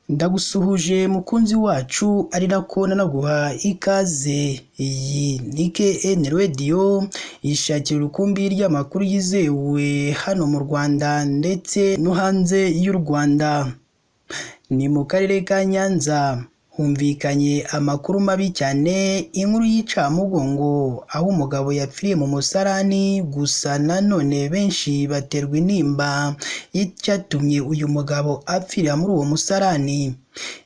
Ndagusuhuje mukunzi wacu ari nako nanaguha ikaze, iyi ni KN Radio yishakira urukumbi ry'amakuru yizewe hano mu Rwanda ndetse no hanze y'u Rwanda. Ni mu karere ka Nyanza humvikanye amakuru mabi cyane, inkuru y'icamugongo aho umugabo yapfiriye mu musarani, gusa nanone benshi baterwa intimba y'icyatumye uyu mugabo apfira muri uwo musarani.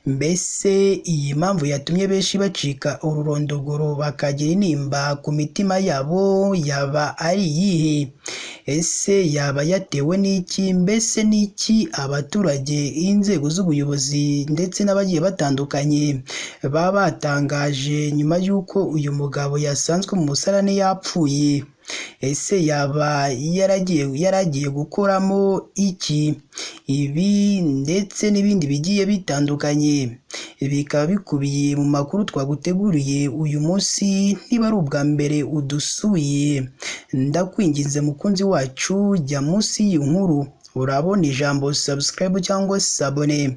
Mbese iyi mpamvu yatumye benshi bacika ururondogoro bakagira intimba ku mitima yabo yaba ari iyihe? Ese yaba yatewe n'iki? Mbese n'iki abaturage, inzego z'ubuyobozi ndetse n'abagiye batandukanye baba batangaje nyuma y'uko uyu mugabo yasanzwe mu musarani yapfuye? Ese yaba yaragiye gukoramo iki? Ibi ndetse n'ibindi bigiye bitandukanye bikaba bikubiye mu makuru twaguteguriye uyu munsi. Niba ari ubwa mbere udusuye, ndakwinginze mukunzi wacu, jya munsi y'iyi nkuru urabona ijambo subscribe cyangwa sabone,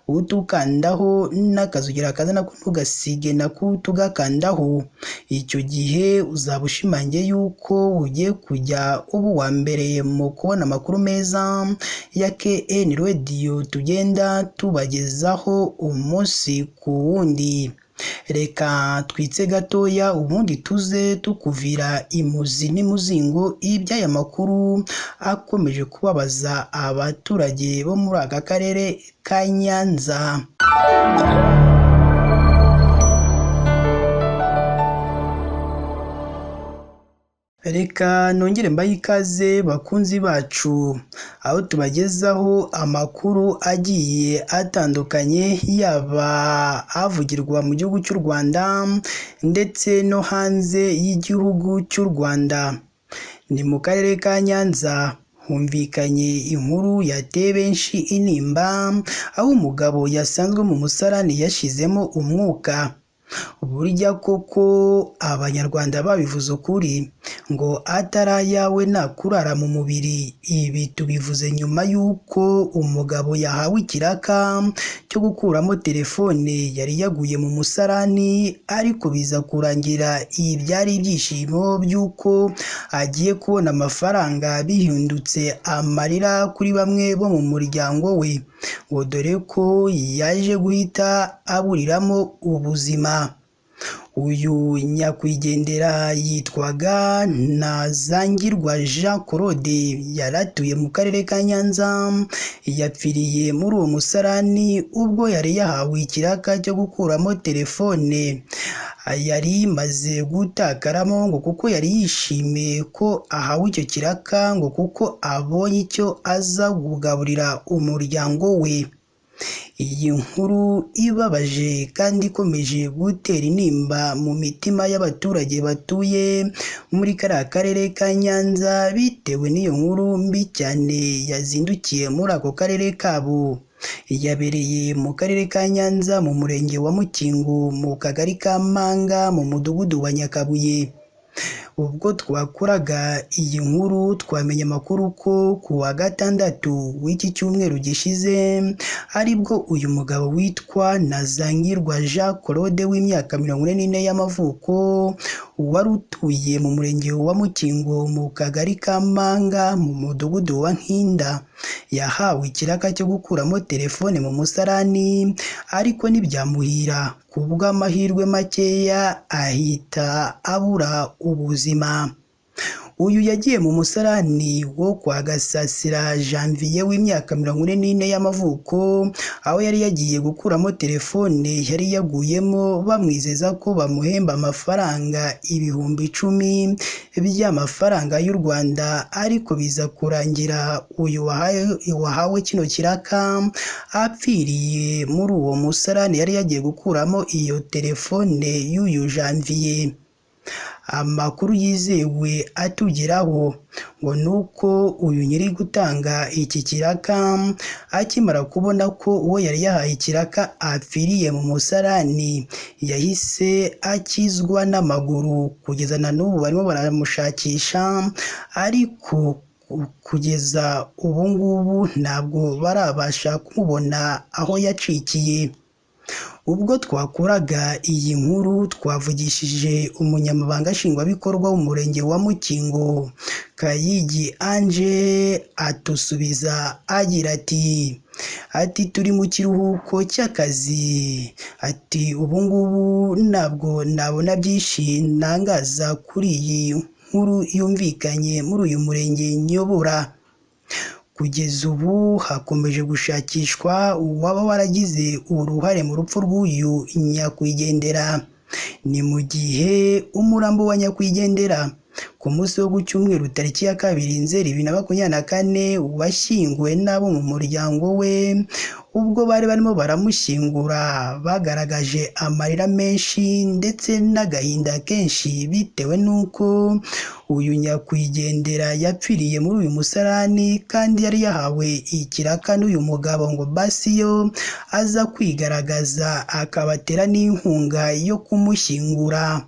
utukandaho n'akazugira kaza nako ntugasige nako tugakandaho. Icyo gihe uzaba ushimangiye yuko ugiye kujya uba uwa mbere mu kubona amakuru meza ya KN Radio tugenda tubagezaho umunsi ku wundi. Reka twitse gatoya ubundi tuze tukuvira imuzi n'imuzingo iby'aya makuru akomeje kubabaza abaturage bo muri aka karere ka Nyanza. Reka nongere mbahe ikaze bakunzi bacu, aho tubagezaho amakuru agiye atandukanye, yaba avugirwa mu gihugu cy'u Rwanda ndetse no hanze y'igihugu cy'u Rwanda. Ni mu karere ka Nyanza humvikanye inkuru yateye benshi intimba, aho umugabo yasanzwe mu musarani yashyizemo umwuka. Burya koko Abanyarwanda babivuze ukuri ngo atari ayawe nakurara mu mubiri. Ibi tubivuze nyuma y'uko umugabo yahawe ikiraka cyo gukuramo telefone yari yaguye mu musarani, ariko biza kurangira ibi byari ibyishimo by'uko agiye kubona amafaranga bihindutse amarira kuri bamwe bo mu muryango we, ngo dore ko yaje guhita aburiramo ubuzima. Uyu nyakwigendera yitwaga Ntazangirwa Jean Claude, yari atuye mu karere ka Nyanza, yapfiriye muri uwo musarani ubwo yari yahawe ikiraka cyo gukuramo telefone yari imaze gutakaramo, ngo kuko yari yishimiye ko ahawe icyo kiraka, ngo kuko abonye icyo aza kugaburira umuryango we. Iyi nkuru ibabaje kandi ikomeje gutera intimba mu mitima y'abaturage batuye muri kariya karere ka Nyanza, bitewe n'iyo nkuru mbi cyane yazindukiye muri ako karere kabo. Yabereye mu karere ka Nyanza mu murenge wa Mukingo mu kagari ka Mpanga mu mudugudu wa Nyakabuye. Ubwo twakoraga iyi nkuru twamenye amakuru ko ku wa gatandatu w'iki cyumweru gishize aribwo uyu mugabo witwa Ntazangirwa Jean Claude w'imyaka 44 y'amavuko, wari utuye mu murenge wa Mukingo mu kagari ka Mpanga mu mudugudu wa Nkinda, yahawe ikiraka cyo gukuramo telefone mu musarani, ariko ntibyamuhira ku bw'amahirwe makeya ahita abura ubuzima. Uyu yagiye mu musarani wo kwa Gasasira Janvier w'imyaka 44 y'amavuko, aho yari yagiye gukuramo telefone yari yaguyemo, bamwizeza ko bamuhemba amafaranga 10,000 by'amafaranga y'u Rwanda, ariko biza kurangira uyu wahawe kino kiraka apfiriye muri uwo musarani yari yagiye gukuramo iyo telefone y'uyu Janvier. Amakuru yizewe atugeraho ngo ni uko uyu nyiri gutanga iki kiraka akimara kubona ko uwo yari yahaye ikiraka apfiriye mu musarani, yahise akizwa n'amaguru, kugeza na n'ubu barimo baramushakisha, ariko Kugeza ubu ngubu ntabwo barabasha kumubona aho yacikiye. Ubwo twakoraga iyi nkuru twavugishije umunyamabanga nshingwabikorwa w'umurenge wa Mukingo, Kayigi Ange, atusubiza agira ati turi mu kiruhuko cy'akazi, ati ubu ngubu ntabwo nabona byinshi ntangaza kuri iyi nkuru yumvikanye muri uyu murenge nyobora. Kugeza ubu hakomeje gushakishwa uwaba waragize uruhare mu rupfu rw'uyu nyakwigendera. Ni mu gihe umurambo wa nyakwigendera ku munsi wo ku cyumweru tariki ya 2 Nzeri 2024 washyinguwe n'abo mu muryango we. Ubwo bari barimo baramushyingura bagaragaje amarira menshi ndetse n'agahinda kenshi bitewe n'uko uyu nyakwigendera yapfiriye muri uyu musarani kandi yari yahawe ikiraka n'uyu mugabo ngo basiyo aza kwigaragaza akabatera n'inkunga yo kumushyingura.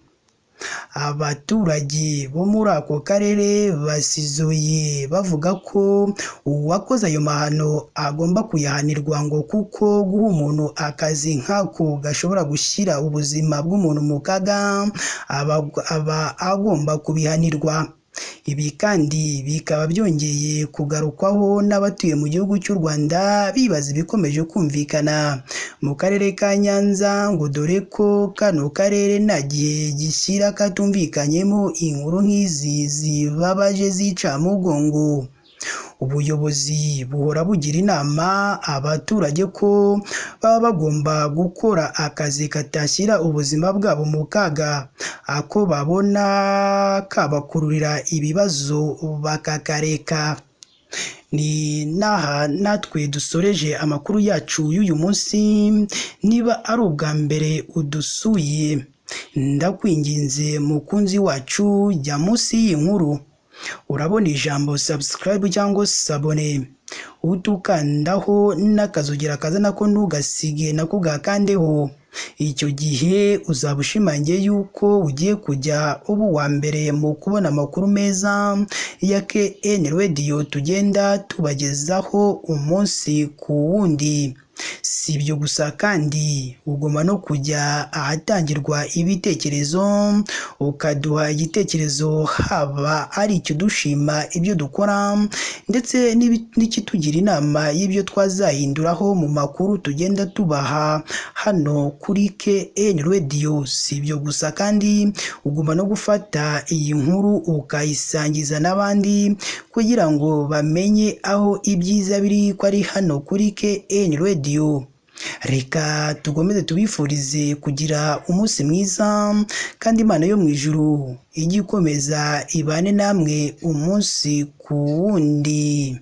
Abaturage bo muri ako karere basizoye bavuga ko uwakoze ayo mahano agomba kuyahanirwa ngo kuko guha umuntu akazi nk'ako gashobora gushyira ubuzima bw'umuntu mu kaga aba agomba kubihanirwa. Ibi kandi bikaba byongeye kugarukwaho n'abatuye mu gihugu cy'u Rwanda bibaza ibikomeje kumvikana mu karere ka Nyanza ngo dore ko kano karere nta gihe gishyira katumvikanyemo inkuru nk'izi zibabaje z'icamugongo. Ubuyobozi buhora bugira inama abaturage ko baba bagomba gukora akazi katashyira ubuzima bwabo mu kaga, ako babona kabakururira ibibazo bakakareka. Ni n'aha natwe dusoreje amakuru yacu y'uyu munsi. Niba ari ubwa mbere udusuye, ndakwinginze mukunzi wacu, jya munsi y'iyi nkuru urabona ijambo subscribe cyangwa sabone, utukandaho n'akazogera kaza nako ntugasige nako gakandeho. Icyo gihe uzaba ushimangiye yuko ugiye kujya uba uwa mbere mu kubona amakuru meza ya KN Radio tugenda tubagezaho umunsi ku wundi. Si ibyo gusa kandi ugomba no kujya ahatangirwa ibitekerezo ukaduha igitekerezo, haba ari ikidushima ibyo dukora ndetse n'ikitugira inama y'ibyo twazahinduraho mu makuru tugenda tubaha hano kuri KN Radio. Si ibyo gusa kandi ugomba no gufata iyi nkuru ukayisangiza n'abandi kugira ngo bamenye aho ibyiza biri ko ari hano kuri KN Radio. Reka tugomeze tubifurize kugira umunsi mwiza kandi Imana yo mu ijuru ijye ikomeza ibane namwe umunsi ku wundi.